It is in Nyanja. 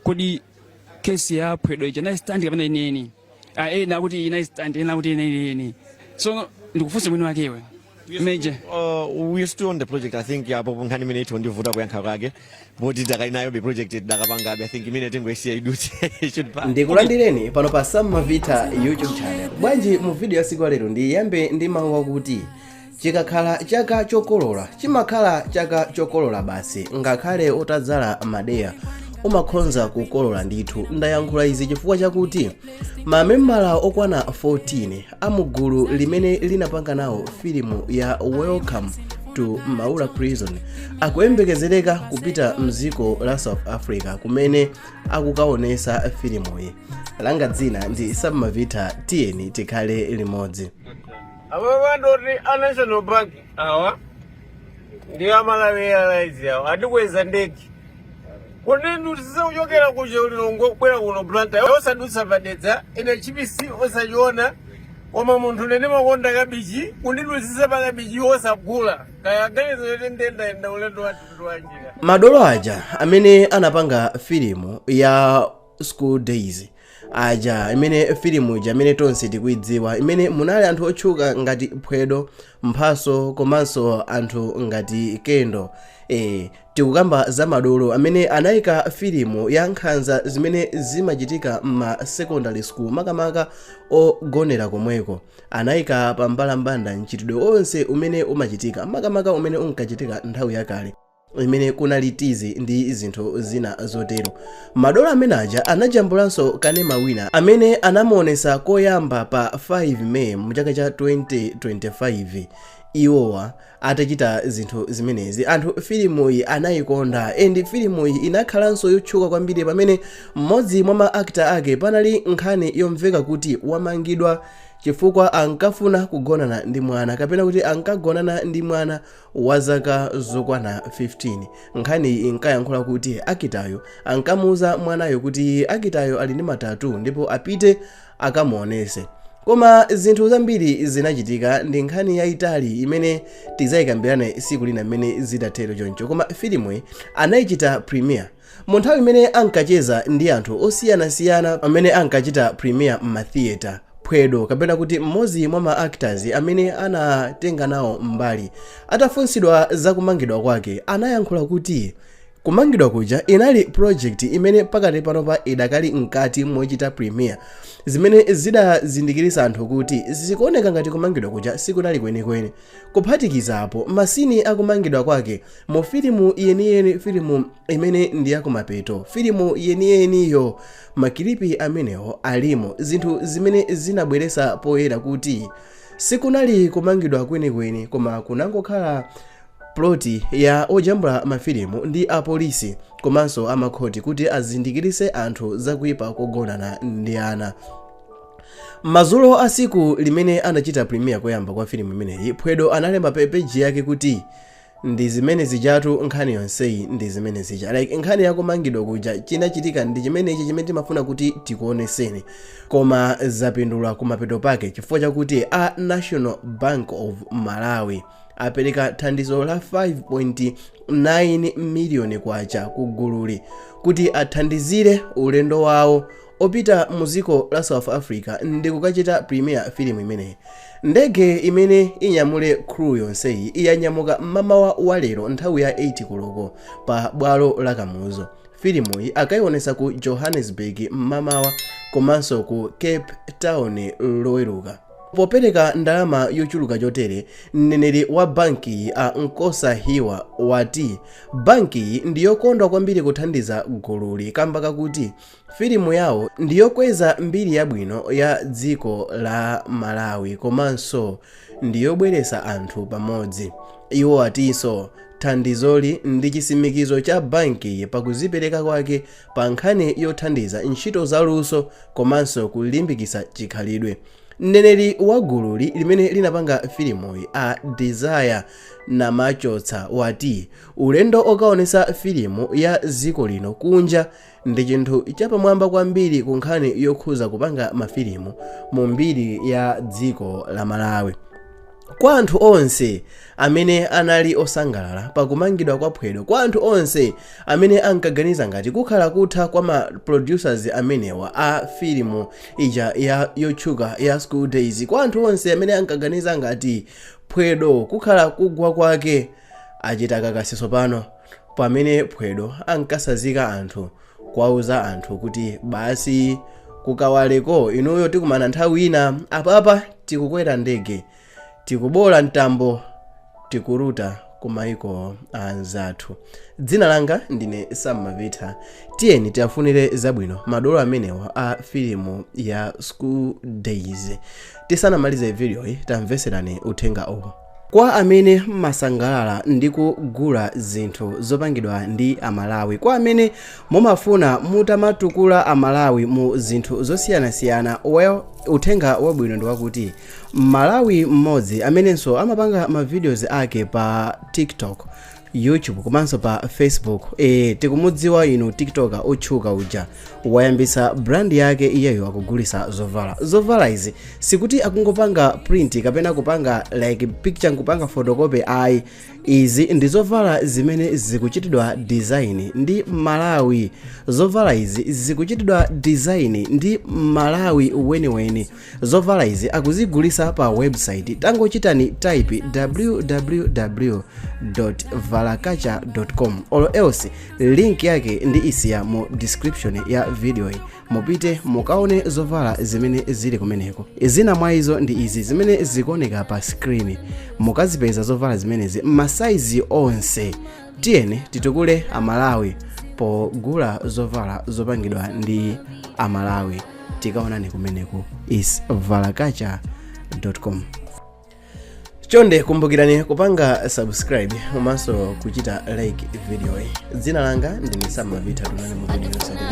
Kodi kesi ya Phwedo ija inali stunt kapena yeniyeni? Ah, ena akuti inali stunt, ena akuti inali yeniyeni. So ndikufunsa mwini wakewe meje. We're still on the project. I think apo nkhani imene ithu ndivuta kuyankha kwake, poti takali nayo be project tidakapangabe. I think imene tingoisiya idutse, should pass. Ndikulandireni pano pa Sam Mavita YouTube channel. Bwanji mu video ya siku la lero ndiyambe ndi mawu akuti chikakhala chaka chokolola chimakhala chaka chokolola basi, ngakhale utadzala madeya umakhonza kukolola ndithu. Ndayankhula izi chifukwa chakuti mamembala okwana 14 amugulu limene linapanga nawo filimu ya Welcome to Maula Prison akuyembekezereka kupita mdziko la South Africa kumene akukaonesa filimuyi. Langa dzina ndi Sam Mavita, tiyeni tikhale limodzi. Aba bandoti a National Bank awa ndi a Malawi Airlines awa atikweza ndege kuti ndutise kuchokera kuja Lilongwe kubwera kuno Blantyre osadutsa padedza. Ine chipisi osachiona, koma munthu ine ndimakonda kabichi, kundidusisa pa kabichi osagula kaya ganizo yoti ndendayenda ulendo wa mtundu wa njira. Madolo aja amene anapanga filimu ya School Days aja, imene filimu ija imene tonse tikuidziwa, imene munali anthu otchuka ngati Phwedo, Mphaso komanso anthu ngati Kendo. Tikukamba za madolo amene anayika filimu ya nkhanza zimene zimachitika m'ma secondary school, makamaka ogonera komweko. Anayika pa mbalambanda mchitidwe onse umene umachitika, makamaka umene unkachitika nthawi yakale imene kunali tizi ndi zinthu zina zotero. Madolo amene aja anajambulanso kanema wina amene anamuonesa koyamba pa 5 May mu chaka cha 2025. Iwowa atachita zinthu zimenezi, anthu filimuyi anayikonda, and filimuyi inakhalanso yotchuka kwambiri pamene mmodzi mwa ma actor ake panali nkhani yomveka kuti wamangidwa chifukwa ankafuna kugonana ndi mwana, kapena kuti ankagonana ndi mwana wa zaka zokwana 15. Nkhaniyi inkayankhula kuti actoryo ankamuuza mwanayo kuti actoryo ali ndi ma tattoo ndipo apite akamuonese, koma zinthu zambiri zinachitika. Ndi nkhani yayitali imene tidzayikambirane tsiku lina mmene zitatero choncho. Koma filimuyi anayichita premiere mu nthawi imene ankacheza ndi anthu osiyanasiyana amene ankachita premiere m'matheatre. Phwedo, kapena kuti mmodzi mwa ma actors amene anatenga nawo mbali, atafunsidwa za kumangidwa kwake, anayankhula kuti kumangidwa kuja inali project imene pakati panopa idakali mkati mochita premiere, zimene zidazindikirisa anthu kuti zikuoneka ngati kumangidwa kuja sikunali kwenikweni. Kuphatikizapo ma scene akumangidwa kwake mu filimu yeniyeni, filimu imene ndi yakumapeto, filimu yeniyeniyo, ma clip amenewo alimo zinthu zimene zinabweresa poyera kuti sikunali kumangidwa kwenikweni, koma kunangokhala plot ya ojambula mafilimu ndi apolisi komanso amakhoti kuti azindikirise anthu zakuipa kogonana ndi ana. Madzulo a siku limene anachita premiere koyamba kwa filimu imeneyi, Phwedo analemba pa page yake kuti ndi zimene zijatu, nkhani yonseyi ndi zimene zija, like nkhani yakumangidwa kuja chinachitika ndi chimenechi chimene timafuna kuti tikuoneseni, koma zapindula kumapeto pake chifukwa chakuti a National Bank of Malawi apereka thandizo la 5.9 miliyoni kwacha ku gululi kuti athandizire ulendo wawo opita mu dziko la South Africa ndi kukachita premiere filimu imeneyi. Ndege imene inyamule crew yonseyi iyanyamuka mmamawa wa lero nthawi ya 8 koloko pa bwalo la Kamuzu. Filimuyi akayionesa ku Johannesburg mmamawa komanso ku Cape Town Loweruka. Popereka ndalama yochuluka chotere, mneneri wa bankiyi a Nkosa Hiwa wati bankiyi ndiyokondwa kwambiri kuthandiza gululi kamba kakuti filimu yawo ndiyokweza mbiri yabwino ya dziko la Malawi komanso ndiyobweretsa anthu pamodzi. Iwo atinso thandizoli ndi chitsimikizo cha bankiyi pakuzipereka kwake pa nkhani yothandiza ntchito zaluso komanso kulimbikitsa chikhalidwe. Mneneri wa gululi limene linapanga filimuyi, a Desire Namachotsa, wati ulendo okaonesa filimu ya dziko lino kunja ndi chinthu chapamwamba kwambiri ku nkhani yokhuza kupanga mafilimu mu mbiri ya dziko la Malawi. Kwa anthu onse amene anali osangalala pakumangidwa kwa Phwedo, kwa anthu onse amene ankaganiza ngati kukhala kutha kwa ma producers amenewa a filimu ija ya yotchuka ya School Days, kwa anthu onse amene ankaganiza ngati Phwedo kukhala kugwa kwake, achita kakasi tsopano pamene Phwedo ankasazika anthu, kuwauza anthu kuti basi, kukawaleko inuyo tikumana nthawi ina, apapa tikukwera ndege, tikubola mtambo, tikuruta kumaiko anzathu. Dzina langa ndine Sam Mavita. Tiyeni tiafunire zabwino madolo amenewa a filimu ya School Days. Tisanamalize video yi, tamveserani uthenga uwu. Kwa amene mmasangalala ndi kugula zinthu zopangidwa ndi Amalawi, kwa amene mumafuna mutamatukula Amalawi mu zinthu zosiyanasiyana, well, uthenga wabwino ndi wakuti Malawi mmodzi amenenso amapanga ma videos ake pa TikTok, YouTube komanso pa Facebook, tikumudziwa inu, TikToker otchuka uja, wayambisa brand yake. Iyeyo akugulisa zovala. Zovala izi sikuti akungopanga print kapena kupanga like picture nkupanga photocopy, ayi. Izi ndi zovala zimene zikuchitidwa design ndi Malawi. Zovala izi zikuchitidwa design ndi Malawi weniweni. Zovala izi akuzigulisa pa website. Tangochitani type www.valakacha.com or else link yake ndi isiya mu description ya video iyi. Mupite mukaone zovala zimene zili kumeneko. Zina mwa izo ndi izi zimene zikuoneka pa screen. Mukazipeza zovala zimenezi m'masaizi onse. Tiyeni titukule Amalawi pogula zovala zopangidwa ndi Amalawi. Tikaonani kumeneko, is valakacha.com. Chonde kumbukirani kupanga subscribe komanso kuchita like video iyi. Dzina langa ndine Sam Mavita. Tionane mu video yotsatira.